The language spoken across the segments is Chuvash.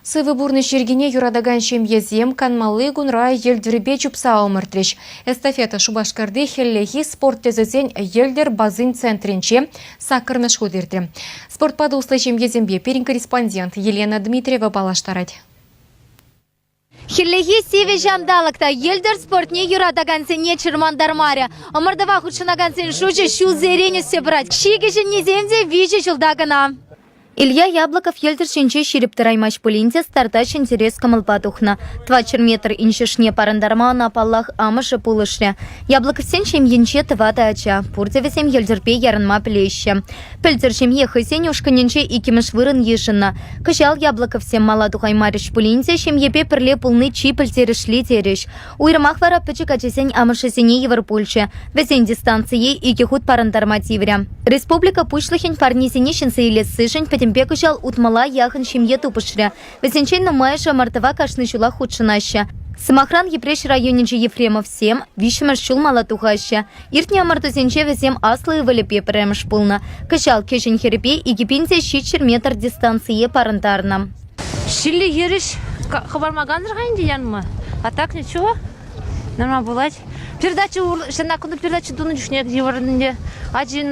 Сывӑ пурнӑҫ йӗркине юратакан ҫемьесем канмалли кунра йӗлтӗрпе чупса ӑмӑртрӗҫ. Эстафета Шупашкарти хӗллехи спорт тӗсӗсен йӗлтӗр базин центрӗнче саккӑрмӗш хут иртрӗ. Спортпа туслӑ ҫемьесемпе пирӗн корреспондент Елена Дмитриева паллаштарать. Хӗллехи сивӗ ҫанталӑк та йӗлтӗр спортне юратакансене чӑрмантармарӗ. Ӑмӑртӑва хутшӑнакансен шучӗ ҫулсерен ӳссе пырать. Чи кӗҫӗннисем те виҫӗ ҫулта кӑна. Илья Яблоков йӗлтӗр ҫинче ҫирӗп тӑраймасть пулин те старта ҫӗнтерес кӑмӑлпа тухнӑ. Тӑватҫӗр метр инҫӗшне парӑнтарма ӑна, паллах, амӑшӗ пулӑшрӗ. Яблоковсен ҫемйинче тӑватӑ ача. Пурте вӗсем йӗлтӗрпе ярӑнма пӗлеҫҫӗ. Пӗлтӗр ҫемье хӑйсен ушкӑнӗнче иккӗмӗш вырӑн йышӑннӑ. Кӑҫал Яблоковсем мала тухаймарӗҫ пулин те ҫемьепе пӗрле пулни чи пӗлтерӗшли терӗҫ. Уйрӑмах вара пӗчӗк ачасен амӑшӗсене йывӑр пулчӗ. Вӗсен дистанцие икӗ хут парӑнтарма тиврӗ. Республика Пуҫлӑхӗн парнисене ҫӗнсе илессишӗн пӗтӗмпе кӑҫал утмӑла яхӑн ҫемье тупӑшрӗ. Вӗсенчен нумайӑшӗ ӑмӑртӑва кашни ҫулах хутшӑнаҫҫӗ. Сӑмахран, Йӗпреҫ районӗнчи Ефремовсем виҫҫӗмӗш ҫул мала тухаҫҫӗ. Иртнӗ ӑмӑртусенче вӗсем аслӑ ывӑлӗпе пӗрремӗш пулнӑ. Кӑҫал кӗҫӗн хӗрӗпе 2700 метр дистанцие парӑнтарнӑ. Ҫилли хирӗҫ хӑпарма кансӗр-ха ӗнтӗ янма. А так ничего, нормально пулать. Передача ҫынна кунта передача тунӑ чухне йывӑр ӗнтӗ. Ачи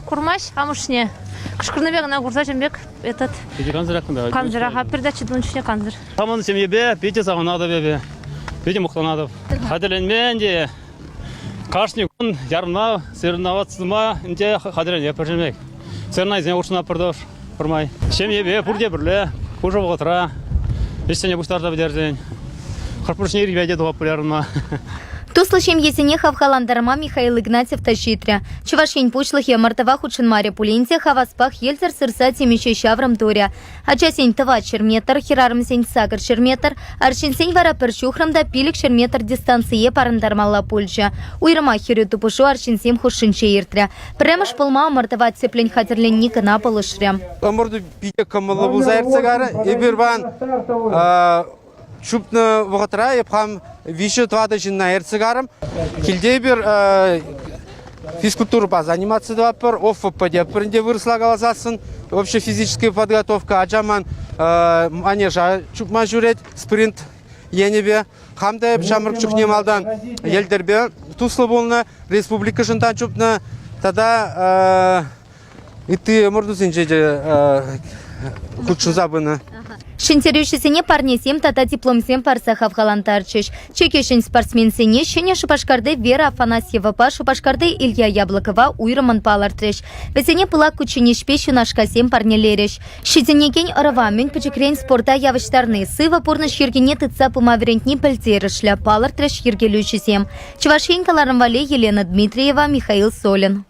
курмасть амӑшне. Кӑшкӑрнӑ пек ӑна курса ҫын пек этот. Питӗ кансӗрах кунта. Кансӗрах, передача тунӑ чухне кансӗр. Хамӑн ҫемьепе питӗ савӑнатӑп эпӗ. Питӗ мухтанатӑп. Хатӗрленме ӗнтӗ кашни кун ярӑнма, соревноваться тума ӗнтӗ хатӗрленетпӗр ҫемье. Соревнованисене хутшӑнатпӑр тӑш пӗрмай. Ҫемьепе пурте пӗрле пушӑ вӑхӑтра ӗҫсене пуҫтарса пӗтерсен хӑш-пӗр чухне ирхине те тухатпӑр ярӑнма. Туслӑ ҫемьесене хавхалантарма Михаил Игнатьев та ҫитрӗ. Чӑваш Ен Пуҫлӑхӗ ӑмӑртӑва хутшӑнмарӗ пулин те хаваспах йӗлтӗр сырса темиҫе ҫаврӑм турӗ. Ачасен тӑватҫӗр метр, хӗрарӑмсен сакӑрҫӗр метр, арҫынсен вара пӗр ҫухрӑм та пилӗкҫӗр метр дистанцие парӑнтармалла пулчӗ. Уйрӑмах хӗрӳ тупӑшу арҫынсем хушшинче иртрӗ. Пӗрремӗш пулма ӑмӑртӑва тӗплӗн хатӗрленни кӑна пулӑшрӗ. Ӑмӑрту питӗ кӑмӑллӑ пулса иртсе кайрӗ. Эпир паян чупнӑ вӑхӑтра эп хам виҫӗ-тӑватӑ ҫынна ертсе карӑм. Килте эпир физкультурӑпа заниматься тӑватпӑр, ОФП тетпӗр ӗнтӗ вырӑсла каласассӑн. Вообще физическая подготовка ача ман манежа чупма ҫӳрет спринт енӗпе. Хам та эп ҫамрӑк чухне малтан йӗлтӗрпе туслӑ пулнӑ, республикӑшӑн та чупнӑ тата Ытти ӑмӑртусенче те хутшӑнса пынӑ. Ҫӗнтерӳҫӗсене парнесем тата дипломсем парса хавхалантарчӗҫ. Чӗкеҫӗн спортсменсене Ҫӗнӗ Шупашкарти Вера Афанасьевӑпа Шупашкарти Илья Яблокова уйрӑммӑн палӑртрӗҫ. Вӗсене пылак кучченеҫпе ҫунашкасем парнелерӗҫ. Ҫитӗнекен ӑрӑва мӗн пӗчӗкрен спорта явӑҫтарни, сывӑ пурнӑҫ йӗркине тытса пыма вӗрентни пӗлтерӗшлӗ, палӑртрӗҫ йӗркелӳҫӗсем. Чӑваш Ен кӑларӑм валли Елена Дмитриева, Михаил Солин.